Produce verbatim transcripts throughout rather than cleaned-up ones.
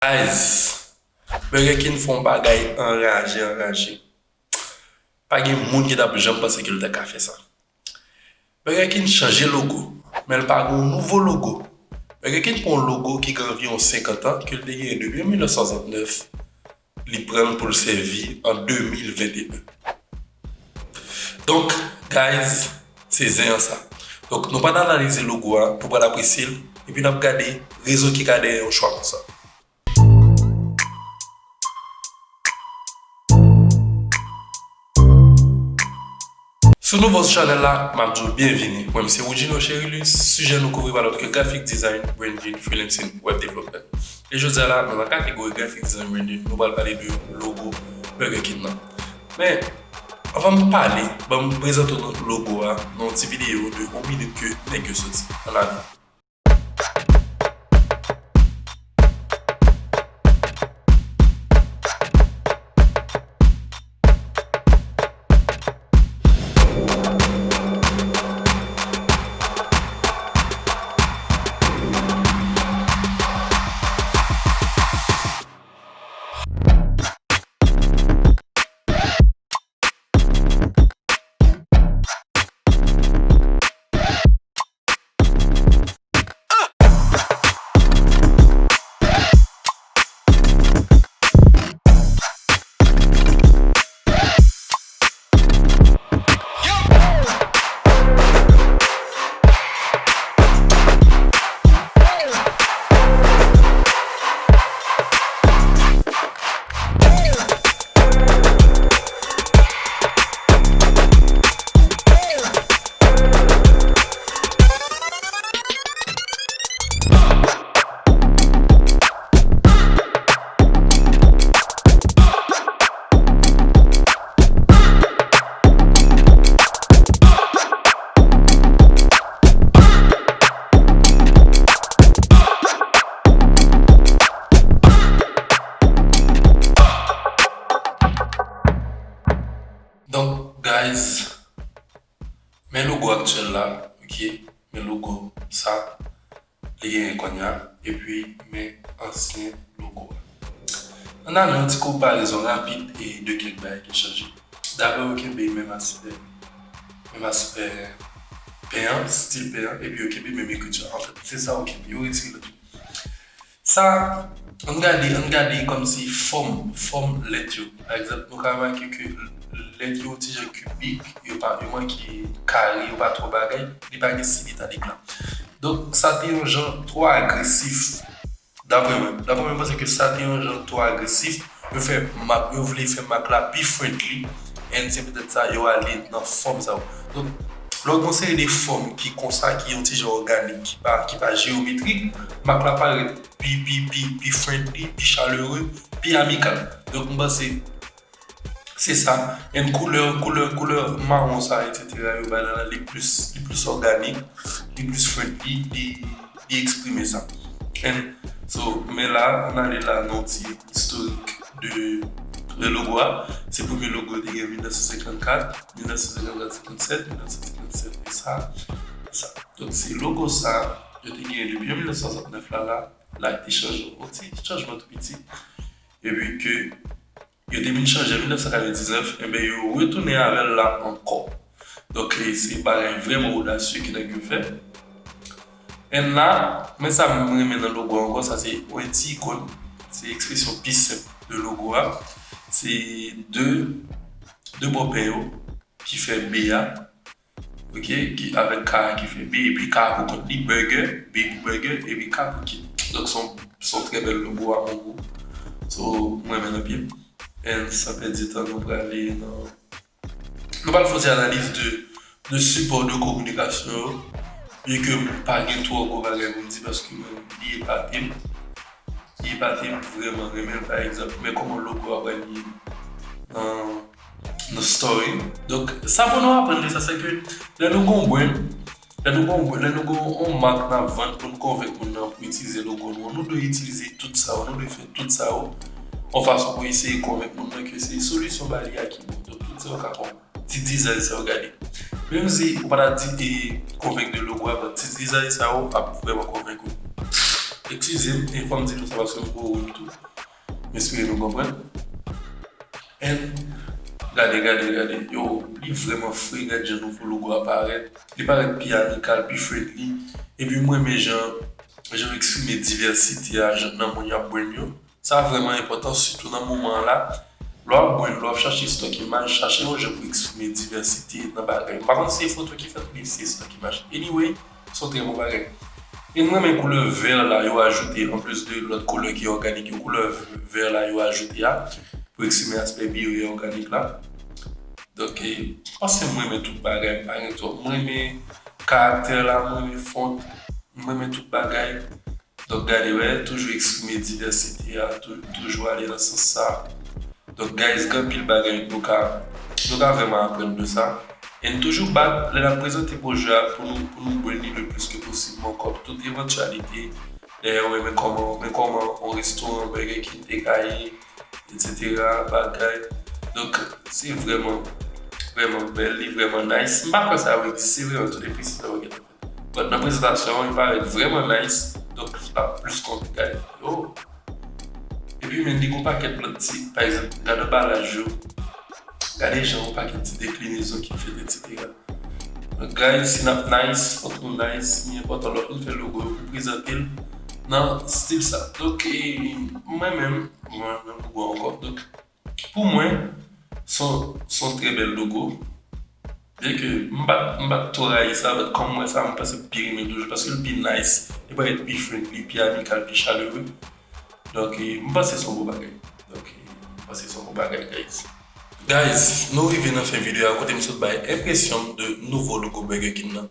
Guys, Burger King fè yon bagay anraje, anraje. Pa gen moun ki t ap janm panse ke l ta ka fè sa. Burger King chanje logo, men l pa gen yon nouvo logo. Burger King pran yon logo ki gen anviwon senkant an, ke l te genyen depi an mil nèf san swasantnèf, li pran l pou l sèvi an de mil venteyen. Donk, guys, se zen an sa. Donk, nou pral analize logo a, nou pral apresye l, epi n ap gade rezon ki ka dèyè yon chwa konsa. Si w nouvo sou chanèl la, m ap di w byenvini. Mwen, m se Woodjino Cherilus. Sijè nou kouvri pa lòt ke graphic design, branding, freelancing, web development. E jodi a la, nou nan kategori graphic design branding, nou pral pale de logo Burger King nan. Men, anvan m pale, ban m prezante nou logo a nan yon ti videyo de yon minit ke nèg yo soti. Ann ale. Donk, guys, men logo aktyèl la, ok? Men logo sa, li genyen kounye a, epi men ansyen logo a. Ann al yon ti konparezon rapid e de kèk bagay ki chanje. Dabò, yo kenbe menm aspè, menm aspè pen an, stil pen an, epi yo kenbe menm ekriti a. Anfèt, se sa yo kenbe, yo retire lòt yo. Sa, ann gade, ann gade kòmsi fòm, fòm lèt yo. Pa egzanp, nou ka remake ke lèt yo ti jan kibik, yo pa, yo manke kare, yo pa twò bagay, li pa gen silit a dekla. Donk, sa te yon jan twò agresif. Daprè mwen, daprè mwen, m panse ke sa te yon jan twò agresif. Yo fè mak, yo vle fè mak la pi friendly, and se petèt sa yo ale nan fòm sa yo. Donk, lè w gen yon seri de fòm ki konsa, ki yon ti jan òganik, ki pa, ki pa jeyometrik, mak la parèt pi, pi, pi, pi friendly, pi chalere, pi amikal. Donk, m panse se sa. And koulè, koulè, koulè mawon sa, et cetera, yo bay la, li plis, li plis òganik, li plis friendly, li, li eksprime sa. And so, men la, ann ale la nan ti istorik de, de logo a. Se premye logo yo te gen mil nèf san senkannkat, mil nèf san senkannkat, senkannsèt, mil nèf san senkannsèt, e sa, e sa. Donk, se logo sa, yo te genyen depi an mil nèf san swasantnèf la, la, la ki te chanje, yon ti chanjman tou piti. Epi ke yo te vin chanje an mil nèf san katrevendiznèf, enben, yo retounen avè l la ankò. Donk, e, se bagay vrèman odasye ke nèg yo fè. And la, men sa m renmen nan logo a ankò, sa se yon ti ikòn, se ekspresyon pi senp de logo a. Se de, de bò pen yo ki fè B a, ok, ki, avèk K a ki fè B, epi K a pou kont li, burger, B pou burger, epi K pou king. Donk, se yon, se yon trè bèl logo a, an gwo. So, mwen renmen l anpil. And san pèdi tan, nou prale nan, nou pral fè yon ti analiz de, de sipò de kominikasyon yo. Byen ke m pa gen twò gwo bagay pou m di, paske mwen, li epate m. Li epate m, vrèman renmen l, pa egzanp. Men kòman logo a pral ye nan, nan story. Donk, sa pou nou aprann de sa, se ke lè nou gon brand, lè nou gon brand, lè nou gon yon mak n ap vann pou n konvenk moun nan pou itilize logo nou, nou dwe itilize tout sa yo, nou dwe fè tout sa yo, yon fason pou eseye konvenk moun nan ke se solisyon ba li a ki bon. Donk, tout sa yo ka konvenk. Ti dizay sa yo gade. Menm si ou pa ta di, e, konvenk de logo a, but ti dizay sa yo ap vrèman konvenk ou. Eskize m, e fò m di nou sa paske m gwo wi m tou. M espere nou konprann. And gade, gade, gade. Yo, li vrèman fre, gade jan nouvo logo a parèt. Li parèt pi amikal, pi friendly. Epi m renmen jan, jan yo eksprime divèsite a jan, nan moun y ap brand yo. Sa vrèman enpòtan, sitou nan moman an la. Lè w ap brand, lè w ap chache stock image, chache yon jan pou eksprime divèsite nan bagay. M pa konn si se foto ki fèt, men se stock image. Anyway, se yon trè bon bagay. E m renmen koulè vè la yo ajoute, anplis de lòt koulè ki òganik yo, koulè vè la yo ajoute a, pou eksprime aspè bire òganik la. Donk, e, m panse m renmen tout bagay, m pa gen twòp. M renmen karaktè la, m renmen font, m renmen tout bagay. Donk, gade, wè, toujou eksprime divèsite a, tou- toujou ale nan sans sa. Donk, guys, gen anpil bagay nou ka, nou ka vrèman aprann de sa. E n toujou bat lè n ap prezante pwojè a pou nou, pou nou brand li le plis ke posib ankò, tout evantyalite. Dayè, wè, men kòman, men kòman yon restoran Burger King te ka ye, et cetera, bagay. Donk, se vrèman, vrèman bèl, li vrèman nice. M pa kwè sa yo egziste vre, an tout enpresyon, sa yo gentan fèt. But nan prezantasyon an, li parèt vrèman nice. Donk, li pa plis konplike. Yo! Epi, men, li gon pakèt lòt ti, pa egzanp, gade anbalaj yo. Gade jan yon pakèt ti deklinezon ki fèt, et cetera. Donk, guys, si n ap nice, fòk nou nice. Li enpòtan lè w fin fè logo yo pou prezante l nan stil sa. Donk, e, mwen menm, mwen nan logo ankò. Donk, pou mwen, se yon, se yon trè bèl logo. Byen ke m pa, m pa twò rayi sa, but kòm m wè sa, m panse m pi renmen toujou, paske l pi nice, li parèt pi friendly, pi amikal, pi chalere. Donk, e, m panse se yon bon bagay. Donk, e, m panse se yon bon bagay, guys. Guys, nou rive nan fen videyo a, kote m sot bay enpresyon m de nouvo logo Burger King nan.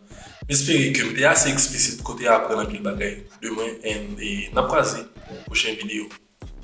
M espere ke m te ase eksplisit kote aprann anpil bagay de mwen, and, e, n ap kwaze pou yon pwochen videyo.